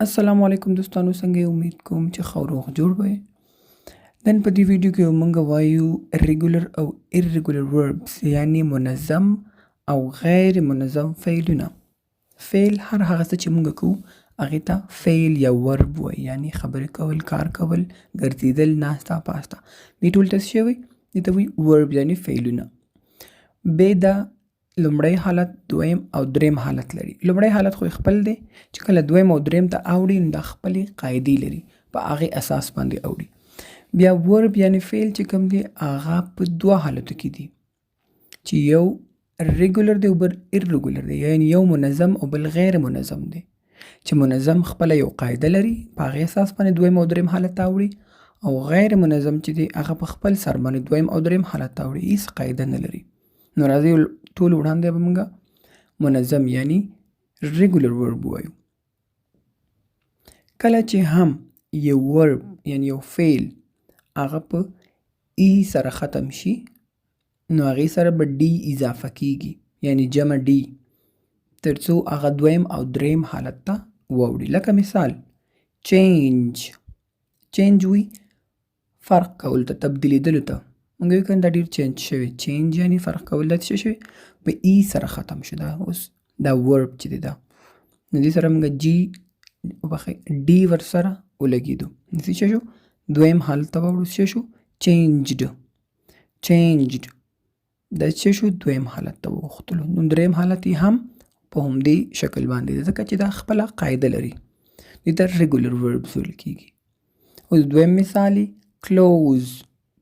السلام علیکم دوستانو، څنګه یې؟ امید کوم چې ښه او روغ جوړ به یې. نن په دې ویډیو کې موږ وایو ریګولر او ایرریګولر وربس، یعنی منظم او غیر منظم فعلونه. فعل هر هغه څه چې موږ کوو هغې ته فعل یا ورب وایي، یعنی خبرې کول، کار کول، ګرځېدل، ناسته پاسته، دې ټول ته څه شی وایي؟ دې ته وایي ورب، یعنی فعلونه. بې دا لومړی حالت، دویم او دریم حالت لري. لومړی حالت خو خپل دی، چې کله دویم او دریم ته اوړي نو دا خپلې قاعدې لري، په هغې اساس باندې اوړي. بیا ورب یعنی فعل چې کوم دی هغه په دوه حالتو کې دي، چې یو ریګولر دی او بل ایرریګولر دی، یعنی یو منظم او بل غیر منظم دی. چې منظم خپله یو قاعده لري، په هغې اساس باندې دویم او دریم حالت ته اوړي، او غیر منظم چې دی هغه په خپل سر باندې دویم او دریم حالت ته اوړي، هیڅ قاعده نه لري. نو راځئ ټول وړاندې به موږ منظم یعنی ریګولر ورب وایو. کله چې هم یو ورب یعنی یو فعل هغه په ای سره ختم شي نو هغې سره به ډي اضافه کیږي، یعنی جمع ډي، ترڅو هغه دویم او دریم حالت ته واوړي. لکه مثال چینج، چینج وي فرق کولو ته، تبدیلیدلو ته. موږ یو کنه دا ډیر چینج شوی، چینج یعنی فرق کول، دا څه شوی په ای سره ختم شو. دا اوس دا ورب چې دی دا، نو دې سره موږ جی وبخښئ ډي ورسره ولګېدو، نو څه شو دویم حالت ته واوړو، څه شو چینجډ، چینجډ، دا څه شو دویم حالت ته وختلو. نو دریم حالت یې هم په همدې شکل باندې دی، ځکه چې دا خپله قاعده لري، دې ته ریګولر وربس ویل کېږي. اوس دویم مثال یې کلوز،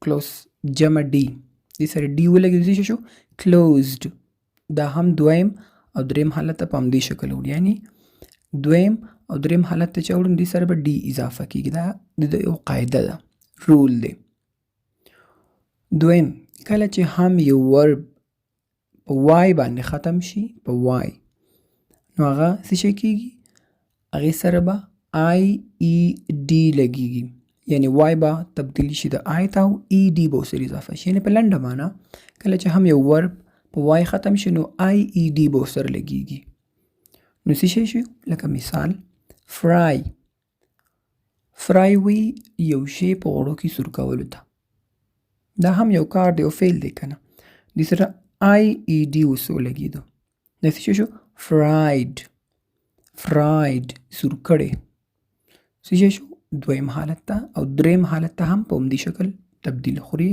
کلوز جمع ډي، دې سره ډي ولګېدو، څه شو کلوزډ، دا هم دویم او دریم حالت ته په همدې شکل وړي، یعنی دویم او دریم حالت ته چې اوړو دې سره به ډي اضافه کېږي. دا د یو قاعده ده، رول دی. دویم، کله چې هم یو ورب په وای باندې ختم شي، په وای، نو هغه څه شی کېږي؟ هغې سره به آی ای ډي لګېږي، یعنی وای به تبدیل شي د آی ته او ای ډي به ورسره اضافه شي. یعنی په لنډه معنا کله چې هم یو ورب په وای ختم شي نو آی ای ډي به ورسره لګېږي. نو څه شی شي؟ لکه مثال فرای، فرای وی یو شی په غوړو کې سور کولو ته، دا هم یو کار دی او فعل دی که نه، دې سره آی ای ډي اوس ولګېدو، دا څه شی شو؟ فرایډ، فرایډ سور کړی، څه شی شو؟ دویم حالت ته او دریم حالت ته هم په همدې شکل تبدیل خوري.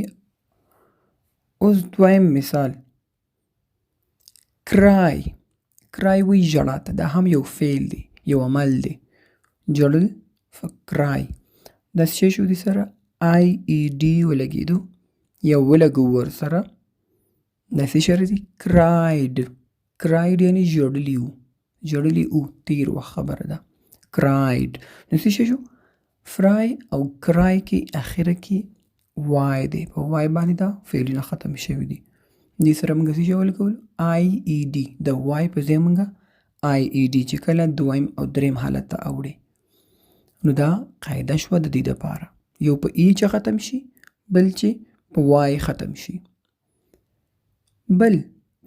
اوس دویم مثال کرای، کرای وی ژړا ته، دا هم یو فعل دی، یو عمل دی، ژړل کرای، دا څه شی شو؟ دې سره آی ای ډي ولګېدو یا ولګو ورسره، دا څه شی راځي؟ کرایډ، کرایډ یعنی ژړلي وو، ژړلي وو، تېر وخت خبره ده، کرایډ. نو څه شی شو؟ فرای او کرای کې اخره کې وای دی، په وای باندې دا فعلونه ختم شوي دي. دې سره موږ څه شی ولګولو؟ آی ای ډي، د وای په ځای موږ آی ای ډي چې کله دویم او دریم حالت ته اوړي. نو دا قاعده شوه د دې دپاره، یو په ای چې ختم شي، بل چې په وای ختم شي. بل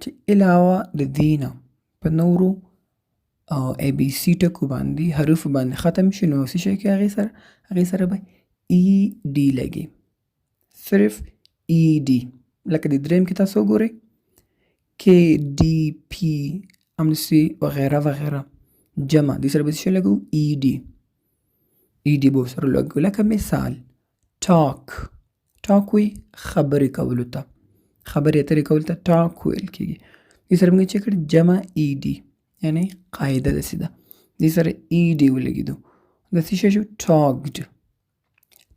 چې علاوه د دې نه په نورو ای بي سي ټکو باندې حروفو باندې ختم شي نو څه شی کوي؟ هغې سره به ای ډي لګي، صرف ای ډي. لکه د دریم کې تاسو وګورئ کې ډي پي همداسې وغیره وغیره جمع، دې سره به څه شی لګو؟ ای ډي، ای ډي به ورسره لګو. لکه مثال ټاک، ټاک وي خبرې کولو ته، خبرې اترې کولو ته ټاک ویل کېږي. دې سره موږ چې کړي جمع ای ډي، یعنی قاعده داسې ده، دې سره ای ډي ولګېدو، دا څه شی شو؟ ټاکډ،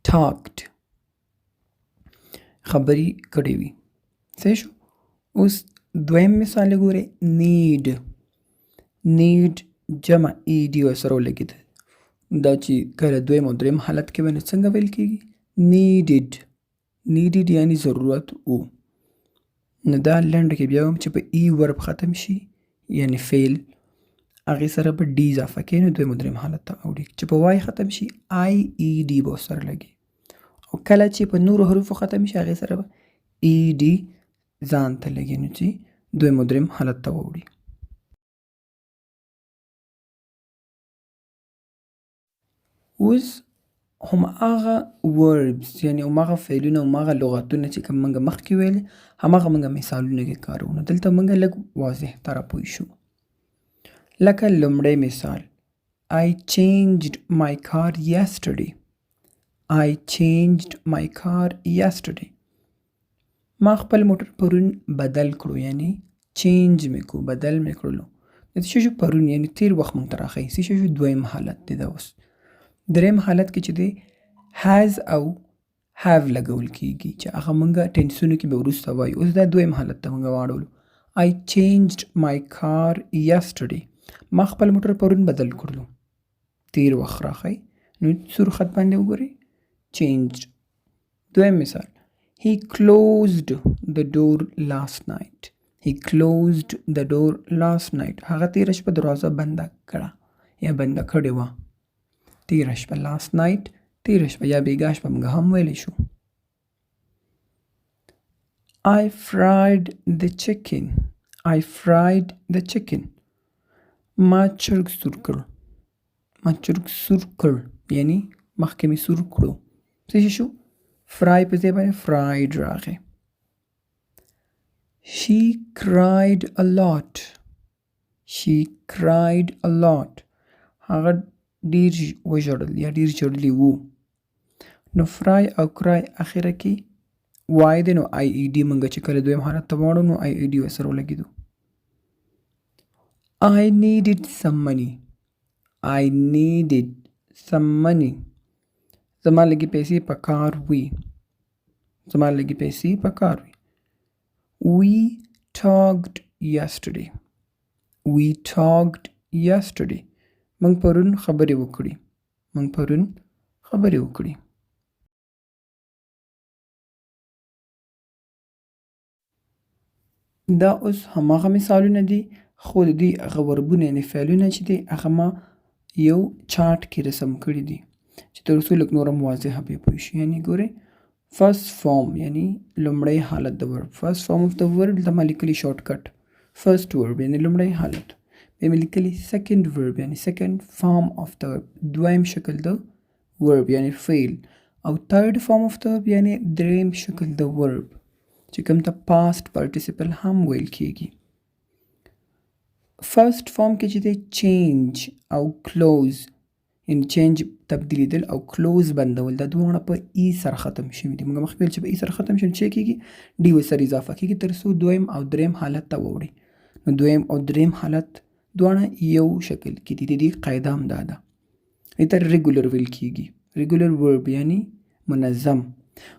ټاکډ، خبرې کړې وي. صحیح شو؟ اوس دویم مثال وګورئ، نیډ، نیډ جمع ای ډي ورسره ولګېده، دا چې کله دویم او دریم حالت کې وي نو څنګه ویل کېږي؟ نیډډ، نیډډ یعنی ضرورت و. نو دا لنډه کې بیا وایم چې په ای ورب ختم شي یعنی فعل، هغې سره به ډي اضافه کوي نو دویم او دریم حالت ته اوړي. چې په وای ختم شي آی ای ډي به ورسره لګي، او کله چې په نورو حروفو ختم شي هغې سره به ای ډي ځان ته لګي، نو چې دویم او دریم حالت ته واوړي. اوس هم هغه verbs، یعنی هماغه فعلونه، هماغه لغتونه چې کوم موږ مخکې ویلي، هماغه موږ مثالونه کې کاروو. نو دلته موږ لږ واضح تره پوه شو. لکه لومړی مثال، I changed my car yesterday. I changed my car yesterday. ما خپل موټر پرون بدل کړو، یعنی چینج مې کړو، بدل مې کړلو. د څه شو پرون، یعنی تیر وخت مونږ ته راښیي. څه شو؟ دویم حالت دی دا. اوس دریم حالت کې چې دی has او have لګول کیږي، چې هغه مونږ ټینسونو کې به وروسته وایو. اوس دا دویم حالت ته مونږ واړولو. I changed my car yesterday. ما خپل موټر پرون بدل کړلو. تیر وخت راښیي. نو سور خط باندې وګورئ، changed. دویم مثال، He closed the door last night. He closed the door last night. هغه تیره شپه دروازه بنده کړه یا بنده کړې وه. تیره شپه، last night، تیره شپه یا بیګا شپه موږ هم ویلی شو. I fried the chicken. I fried the chicken. ما چرګ سور کړ. ما چرګ سور کړ، یعنی مخکې مې سور کړو. څه شو؟ fry په ځای باندې fried راغی. She cried a lot. She cried a lot. هغه ډیر وژړل یا ډیر ژړلي وو. نو fry او cry اخره کې Y دی، نو I E D مونږ چې کله دویم حالت ته واړو نو I E D ورسره ولګېدو. I needed some money. I needed some money. زما لږې پیسې په کار وي. زما لږې پیسې په کار وي. We talked yesterday. We talked yesterday. موږ پرون خبرې وکړې. موږ پرون خبرې وکړې. دا اوس هماغه مثالونه دي، خو د دې هغه وربونه یعنی فعلونه چې دي هغه ما یو چارټ کې رسم کړي دي چې تر څو لږ نور هم واضح پرې پوه شو. یعنی ګورئ، first form یعنی لومړی حالت د verb، first form of the verb، دلته ما لیکلي shortcut first verb یعنی لومړی حالت. بیا مې لیکلي second verb یعنی second form of the verb، دویم شکل د verb یعنی فعل، او third form of the verb یعنی دریم شکل د verb چې کوم ته past participle هم ویل کیږي. First form کې چې دی change او close، یعنی change تبدیلیدل او close بندول، دا دواړه په E سره ختم شوي دي. موږ مخکې ویل چې په E سره ختم شي نو څه کیږي؟ D ورسره اضافه کیږي تر څو دویم او دریم حالت ته واوړي. نو دویم او دریم حالت دواړه یو شکل کې دي. د دې قاعده هم دا ده، دې ته regular ویل کیږي، regular verb یعنی منظم.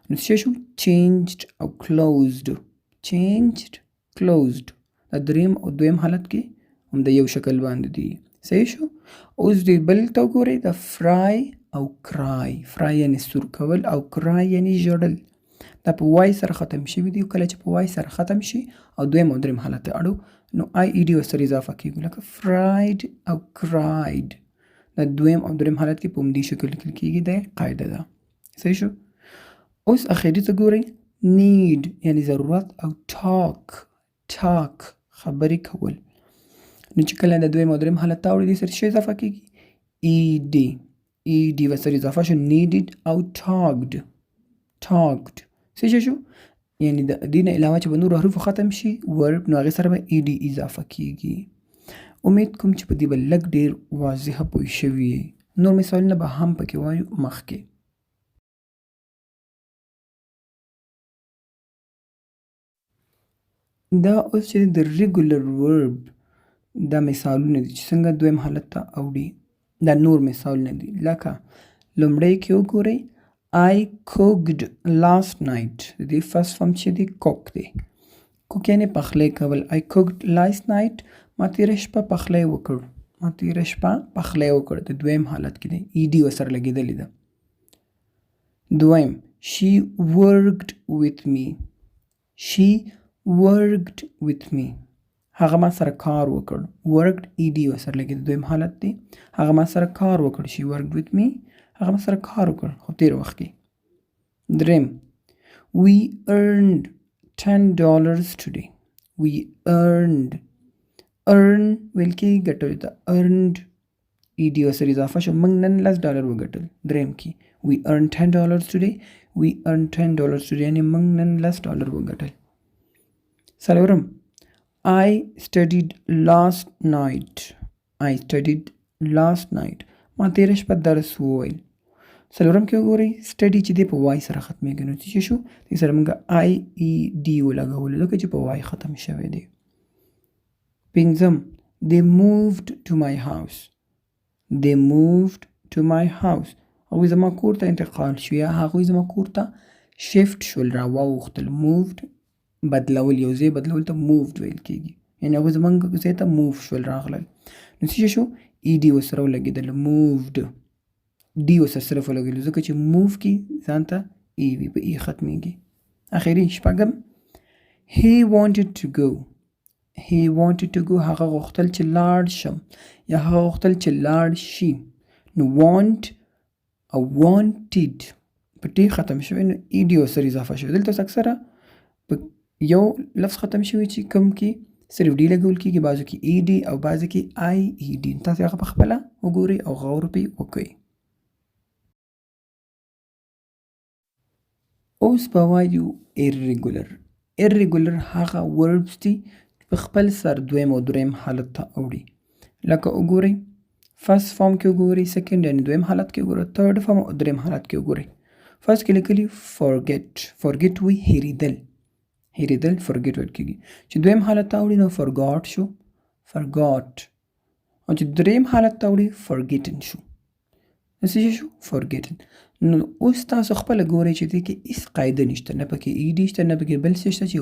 نو څه شو؟ Changed او closed. Changed، closed، دا دریم او دویم حالت کې هم د یو شکل باندې دي. صحیح شو؟ اوس دې بل ته وګورئ، د fry او cry. Fry یعنی سور کول او cry یعنی ژړل. دا په Y سره ختم شوي دي. کله چې په Y سره ختم شي او دویم او دریم حالت ته اړو نو I E D ورسره اضافه کیږي، لکه fried او cried. دا دویم او دریم حالت کې په همدې شکل لیکل کیږي، دا قاعده ده. صحیح شو؟ اوس اخري ته ګورئ، need یعنی ضرورت او talk، talk خبرې کول. نو چې کله د دویم او دریم حالت ته اوړي دې سره څه اضافه کیږي؟ E D. E D ورسره اضافه شو، needed او talked. Talked. څه شی شو؟ یعنی د دې نه علاوه چې په نورو حروفو ختم شي verb، نو هغې سره به E D اضافه کیږي. امید کوم چې په دې به لږ ډېر واضح پوه شوي یئ. نور مثالونه به هم پکې وایو مخکې. دا اوس چې د regular verb دا مثالونه دي چې څنګه دویم حالت ته اوړي. دا نور مثالونه دي، لکه لومړی کې وګورئ، I cooked last night. د دې first form چې دی cook دی. Cook یعنی پخلی کول. I cooked last night، ما تېره شپه پخلی وکړ. ما تېره شپه پخلی وکړ. د دویم حالت کې دی، E D ورسره لګېدلې ده. دویم، she worked with me. She worked with me، هغه ما سره کار وکړ. Worked E D ورسره لګېده، دویم حالت دی. هغه ما سره کار وکړ. She worked with me، هغه ما سره کار وکړ، خو تېر وخت کې. دریم، we earned $10 today. We earned، earn ویل کېږي ګټلو ته، earned ای ډي ورسره اضافه شو. موږ نن لس ډالر وګټل. دریم کې we earn $10 today. We earn $10 today، یعنی موږ نن لس ډالر وګټل. څلورم I studied last night. I studied last night، ما تېره شپه درس وویل. څلورم کې وګورئ، سټډي چې دی په وای سره ختمېږي، نو څه شو؟ دې سره موږ آی ای ډي ولګولو ځکه چې په وای ختم شوی دی. پنځم they moved to my house. They moved to my house، هغوی زما کور ته انتقال شو یا هغوی زما کور ته شفت شول، را واوښتل. Moved بدلول، یو ځای بدلول ته moved ویل کېږي، یعنی هغوی زمونږ ځای ته موو شول، راغلل. نو څه شو؟ ای ډي ورسره ولګېدل. مووډ، ډي ورسره صرف ولګېدل ځکه چې موو کې ځان ته ای وي، په ای ختمېږي. اخري شپږم he wanted to go. He wanted to go، هغه غوښتل چې لاړ شم یا هغه غوښتل چې لاړ شي. نو want او wanted په ټي ختم شوی، نو ای ډي ورسره اضافه شوی. دلته اوس اکثره په یو لفظ ختم شوی چې کوم کې صرف ډي لګول کېږي، بعضو کې ای ډي او بعضو کې آی ای ډي. تاسو هغه په خپله وګورئ او غور پرې وکړئ. اوس به وایو irregular. Irregular هغه verbs دي چې په خپل سر دویم او دریم حالت ته اوړي. لکه وګورئ فرست فارم کې وګورئ، سیکنډ یعنی دویم حالت کې وګورئ، تھرډ فارم او دریم حالت کې وګورئ. فرست کې لیکلي forget. Forget وی هېرېدل، هېرېدل forget ویل کېږي. چې دویم حالت ته اوړي نو forgot شو، forgot. او چې دریم حالت ته اوړي forgotten شو. نو څه شي شو؟ Forgotten. نو اوس تاسو خپله ګورئ چې دې کې هیڅ قاعده نشته، نه پکې ای ډي شته، نه پکې بل څه شته چې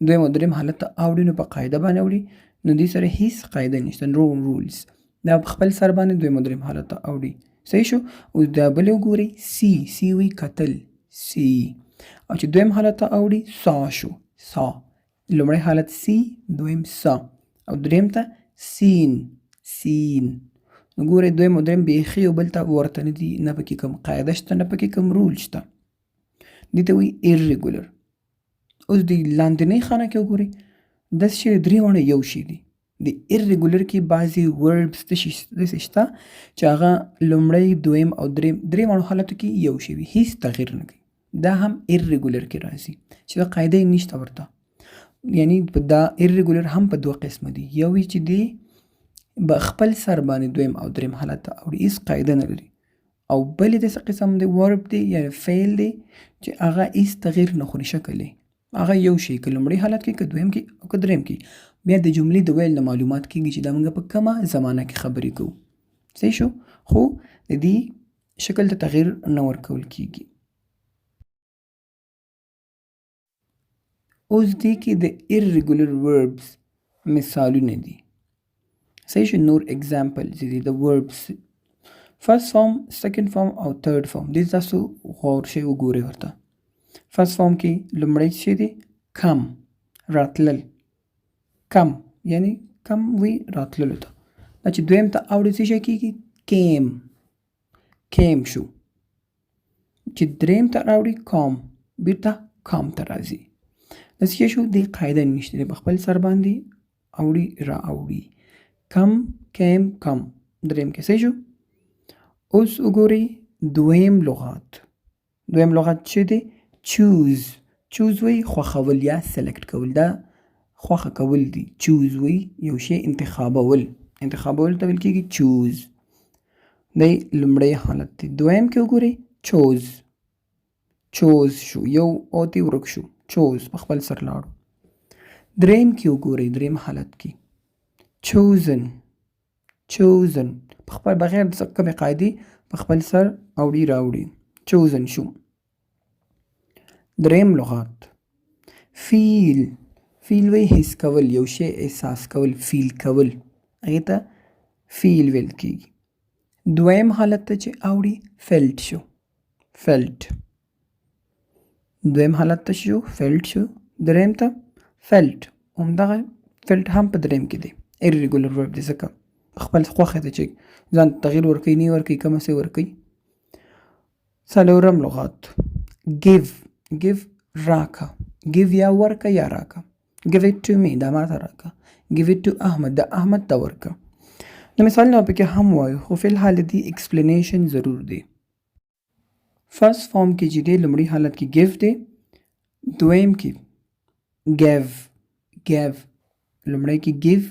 دویم او دریم حالت ته اوړي نو په قاعده باندې اوړي. نو دې سره هیڅ قاعده نشته، نو رولز، دا په خپل سر باندې دویم او دریم حالت ته اوړي. صحیح شو؟ اوس دا بل وګورئ، سی. سی وی کتل، سی. او چې دویم حالت ته اوړي سا شو، سا. لومړی حالت سی، دویم سا، او دریم ته سین، سین. نو ګورئ دویم او دریم بیخي یو بل ته ورته نه دي، نه پکې کوم قاعده شته، نه پکې کوم رول شته. دې ته وایي irregular. اوس دې لاندنۍ خانه کې وګورئ، داسې شی درې واړه یو شی دي. د irregular کې بعضې verbs داسې شته چې هغه لومړی، دویم او دریم، درې واړو حالتو کې یو شی وي، هیڅ تغییر نه کوي. دا هم irregular کې راځي چې دا قاعده یې نشته ورته. یعنی دا irregular هم په دوه قسمه دي، یو یې چې دی به خپل سر باندې دویم او دریم حالت ته اوړي، هیڅ قاعده نه لري، او بل یې داسې قسم دی ورب دی یعنی فعل دی چې هغه هیڅ تغییر نه خوري، شکل یې هغه یو شی، که لومړي حالت کې، که دویم کې او که دریم کې. بیا د جملې د ویل نه معلومات کېږي چې دا موږ په کومه زمانه کې خبرې کوو. صحیح شو؟ خو د دې شکل ته تغییر نه ورکول کېږي. اوس دې کې د irregular verbs مثالونه دي. صحیح شو؟ نور examples دي د verbs، first form، second form او third form. دې تاسو غور شئ وګورئ ورته. فرست فارم کې لومړی څه دی؟ کم، راتلل. کم یعنی کم وی راتللو ته. دا چې دویم ته اوړي څه شی کېږي؟ کیم، کیم شو. چې دریم ته راوړي کام، بیرته کام ته راځي. دا څه شو؟ دې قاعده نشته دی، په خپل سر باندې اوړي را اوړي. کم، کیم، کم، دریم کې. صحیح شو؟ اوس وګورئ دویم لغات. دویم لغت چې دی چوز. چوز وی خوښول یا سلیکټ کول، دا خوښه کول دي. چوز وی یو شی انتخابول، انتخابول ته ویل کېږي چوز. دی لومړی حالت دی. دویم کې وګورئ چوز، چوز شو، یو او تی ورک شو، چوز په خپل سر لاړو. دریم کې وګورئ، دریم حالت کې چوزن، چوزن په خپل بغیر د کومې قاعدې په خپل سر اوړي راوړي، چوزن شو. دریم لغات فیل. فیل وی حس کول، یو شی احساس کول، فیل کول، هغې ته فیل ویل کېږي. دویم حالت ته چې اوړي فیلټ شو، فیلټ. دویم حالت ته شو فیلټ شو. دریم ته فیلټ، همدغه فیلټ هم په دریم کې دی، irregular verb دی، ځکه خپل خوښه ده چې ځان ته تغییر ورکوي، نه ورکوي، کومه څه ورکوي. څلورم لغات give. Give راکه، give یا ورکه یا راکه. Give it to me، دا ما ته راکه. Give it to احمد، دا احمد ته ورکه. نو مثالونه به پکې هم وایو، خو فی الحال د دې ایکسپلینیشن ضرور دی. فرست فارم کې چې دی، لومړي حالت کې give دی، دویم کې gave. Gave، لومړی کې give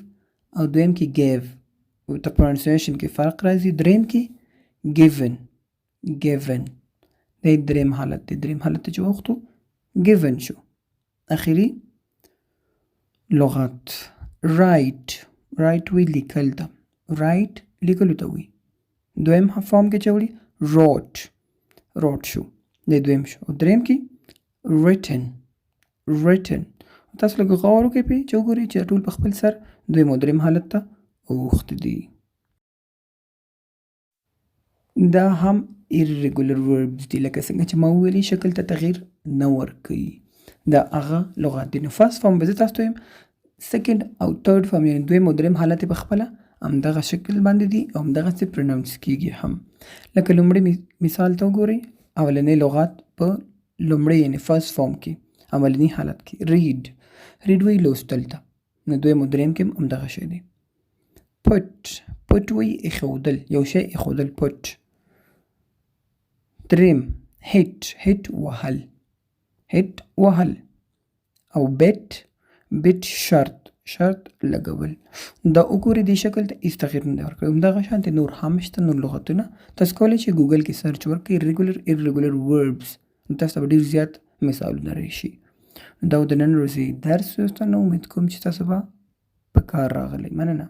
او دویم کې gave، ته پرونسیشن کې فرق راځي. دریم کې given. Given دی دریم حالت دی. دریم حالت ته چې وختو، given شو. اخري لغت write. Write وی لیکل ته، write لیکلو ته وی. دویم فارم کې چې وړي، wrote. Wrote شو، دی دویم شو. او دریم کې written. Written. تاسو لږ غور وکړئ پې، چې وګورئ چې ټول په خپل سر دویم او دریم حالت ته اوښتي دي. دا هم irregular verbs دي، لکه څنګه چې ما وویلې، شکل ته تغییر نه ورکوي. دا هغه لغات دي. نو فرست فارم به زه تاسو ته وایم، سیکنډ او تھرډ فارم، یعنی دویم او دریم حالت یې په خپله همدغه شکل باندې دي او همدغسې پروناونس کیږي هم. لکه لومړي مثال ته وګورئ، اولنی لغات په لومړی یعنی فرست فارم کې، اولني حالت کې read. Read وایي لوستل ته، نو دویم او دریم کې هم همدغه شی دی. Put. Put وایي ایښودل، یو شی ایښودل، put. دریم hit. Hit وهل، hit وهل. او bet. Bet شرط، شرط لګول. دا وګورئ، دې شکل ته هیڅ تغییر نه دی ورکړی. همدغه شانتې نور هم شته، نور لغتونه تاسو کولی شئ ګوګل کې سرچ ورکړئ regular irregular verbs، نو تاسو ته به ډېر زیات مثالونه راشي. دا د نن ورځې درس دوستانو، امید کوم چې تاسو به په کار راغلی. مننه.